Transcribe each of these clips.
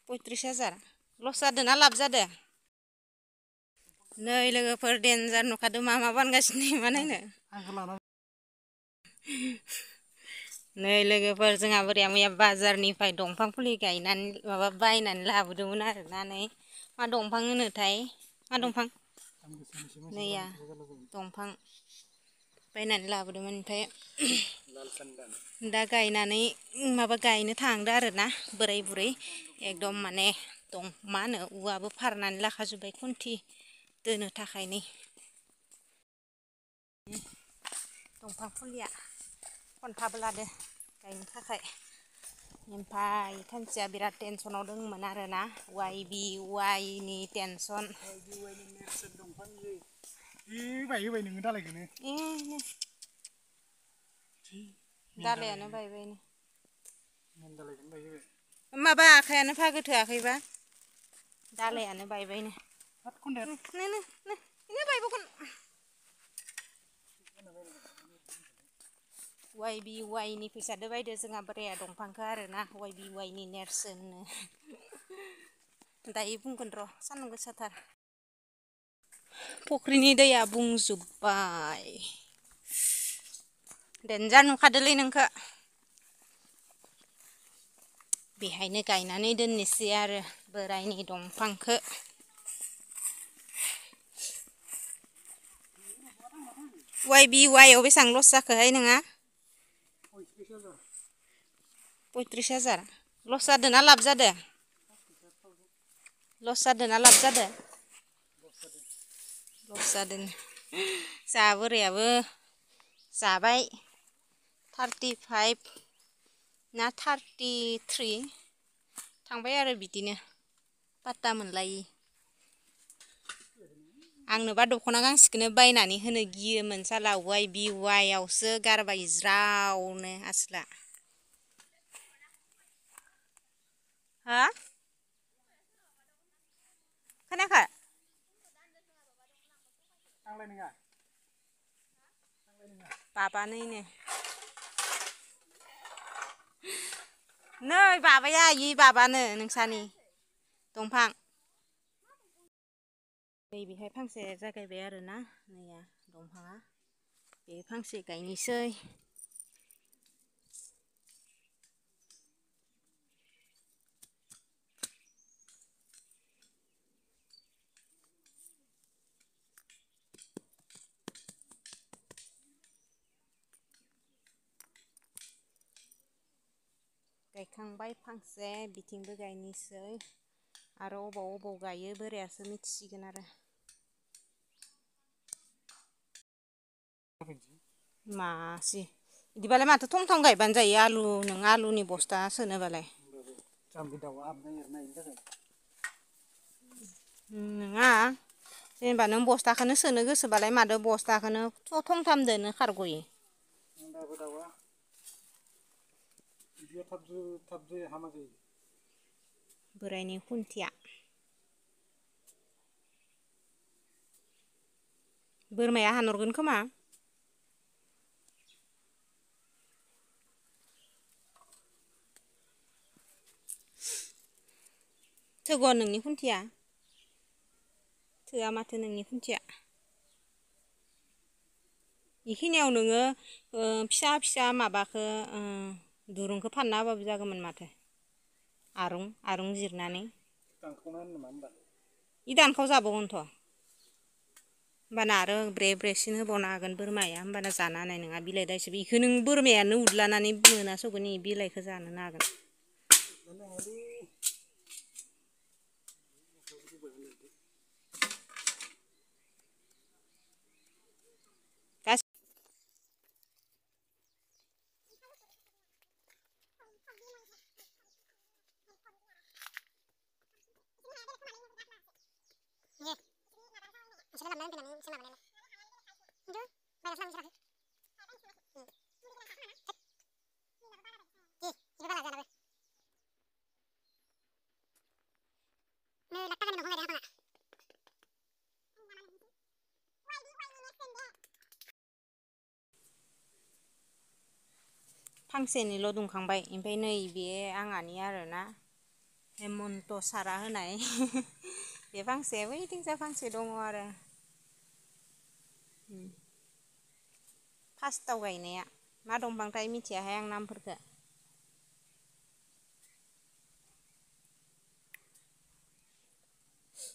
35,000 लस जादों ना लाब जादों नै लोगोफोर डेन्जार नुखादों मा बानगासिनो मा नायनो नै लोगोफोर जोंहा बोरैया मैया बाजारनिफ्राय दंफां फुलि गायनानै माबा बायनानै लाबोदोंमोन आरोना नै मा दंफां होनोथाय मा दंफां नैया दंफां बायनानै लाबोदोंमोन ओमफ्राय दा गायनानै माबा गायनो थांदो आरोना बोराय बुरै एकदम माने दं मा होनो औवाबो फारनानै लाखाजोब्बाय खुन्थि दोनो थाखाय नै दंफां फुलिया खन्थाबो लादो गायनो थाखाय ओमफ्राय खानसेया बिराद टेनसनाव दंमोन आरोना वाइनि टेनसन बायहोबाय नोङो दालायखौनो दालायानो बायबायनो माबा आखायानो फागोथोआखैबा दालायानो बायबायनो बायबोगोन वाइनि फैसादो बायदो जोंहा बोराया दंफांखौ आरोना वाइनि नेरसोननो दायो बुंगोन र' सान्दुं गोसाथार फुख्रिनि दैया बुंजोब्बाय देनजार नुखादोलै नोंखौ बेहायनो गायनानै दोननोसै आरो बोरायनि दंफांखौ वाइआव बेसेबां लस जाखोहाय नोंहा 35,000 लस जादों ना लाब जादों लस जादों ना लाब जादों लस जादों जोंहा बोरायाबो जाबाय 35 ना 33 थांबाय आरो बिदिनो पात्ता मोनलायि आंनोबा दख'ना गांसेखौनो बायनानै होनो गियोमोन साला वाइआवसो गारबाय ज्रावनो आसोला हा खोनायाखै बाबानैनो नै बाबाया इ बाबानो नोंसानि दंफां नै बेहाय फांसे जागायबाय आरोना नैया दंफाङा बे फांसे गायनोसै गायखांबाय फांसे बिथिंबो गायनोसै आरो अबाव गायो बोरायासो मिथिसिगोन आरो मासि बिदिबालाय माथो थं गायबानो जायो नों आलुनि बस्था सोनोबालाय नङा जेनेबा नों बस्थाखौनो सोनो गोसोबालाय मादो बस्थाखौनो थंथामदोनो खारग'यो बोरायनि खुन्थिया बोरमाया हानहरगोन खोमा थोगोन नोंनि खुन्थिया थोआ माथो नोंनि खुन्थिया बेखिनियाव नोङो फिसा माबाखौ दुरुंखौ फानना होबाबो जागौमोन माथो आरुं जिरनानै इ दानखाव जाबावगोनथ' होमबाना आरो ब्रेसिन होबावनो हागोन बोरमाया होमबाना जानो हानाय नङा बिलाइ दायसो बेखौ नों बोरमायानो उरलानानै मोनासगोन इ बिलाइखौ जानोनो हागोन फांसेनिल' दुंखांबाय ओमफ्राय नै बे आंहानि आरोना हेमन्त सारा होनाय बे फांसे बैथिंजा फांसे दङ आरो फार्स्टआव गायनाया मा दंफांथाय मिथियाहाय आं नामफोरखौ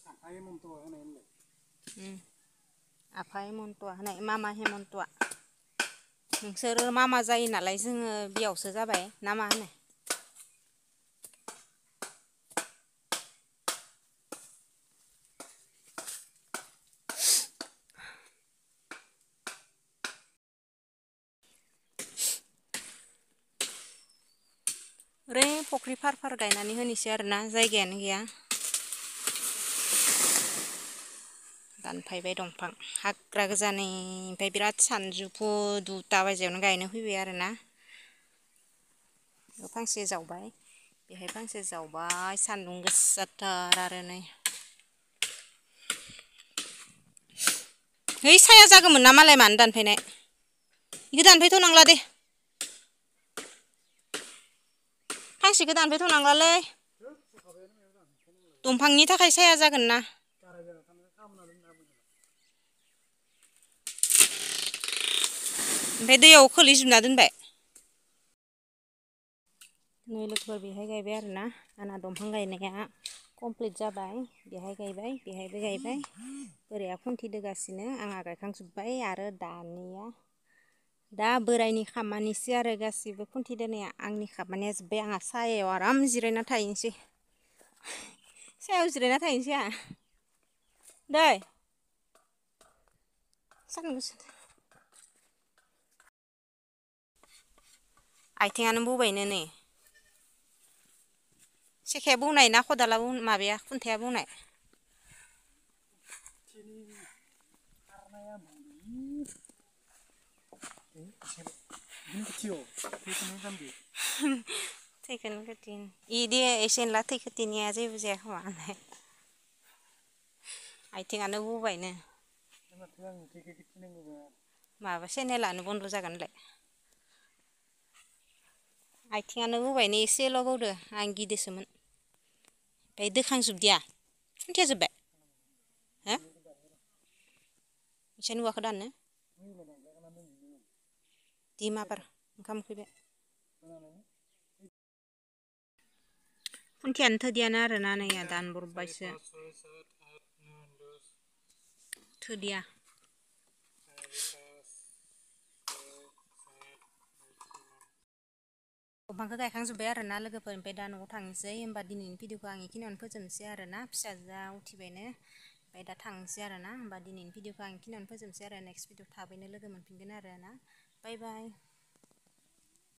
आफा हेमन्त होनाय होनलाय आफा हेमन्तआ होनाय मामा हेमन्तआ नोंसोरो मामा जायो नालाय जोङो बेयावसो जाबाय ना मा होनो ओरै फख्रि फार फार गायनानै होनोसै आरोना जायगायानो गैया दानफायबाय दंफां हाग्रा गोजानै ओमफ्राय बिराद सानजौफु 2ता बाजियावनो गायनो फैबाय आरोना फांसे जावबाय बेहाय फांसे जावबाय सान्दुं गोसाथार आरो नै है साया जागौमोन ना मालाय मानो दानफायनाय बेखौ दानफायथ'नांला दे फांसेखौ दानफायथ'नांलालै दंफांनि थाखाय साया जागोन ना ओमफ्राय दैयाव खोलैजोबना दोनबाय नै लोगोफोर बेहाय गायबाय आरोना आंना दंफां गायनाया कमप्लिट जाबाय बेहाय गायबाय बेहायबो गायबाय बोराया खुन्थि दोगासिनो आंहा गायखांजोब्बाय आरो दानिया दा बोरायनि खामानिसो आरो गासिबो खुन्थि दोनाया आंनि खामानिया जोब्बाय आंहा सायायाव आराम जिरायना थाहैनोसै सायाव जिरायना थाहैनोसै आंहा दै सान्दुं गोसा आथिङानो बौबायनो नै सेखाया बौनाय ना खदाला माबाया खुन्थाया बौनाय थैखोनो खोथिन इदि एसे एनला थैखोथिनाया जेबो जाया खोमा आथिङानो बौबायनो माबा चेनेलानो बन्द' जागोनलाय आथिङानो बौबायनो एसेल' बौदो आं गिदोंसोमोन ओमफ्राय दोखांजोबदिया खुन्थिया जोब्बाय हो इसा नुवाखै दाननो दिमाबार ओंखाम उखैबाय खुन्थियानो थोदियानो आरोना नै दानब्रबबायसो थोदिया दंफांखौ गायखांजोब्बाय आरोना लोगोफोर ओमफ्राय दा न'आव थांनोसै होमबा दिनैनि भिडिअखौ आं बेखिनियावनो फोजोबनोसै आरोना फिसाजोआ उथिबायनो ओमफ्राय दा थांनोसै आरोना होमबा दिनैनि भिडिअखौ आं बेखिनियावनो फोजोबनोसै आरो नेक्स्ट भिडिअ थाबैनो लोगो मोनफिनगोन आरोना बाय बाय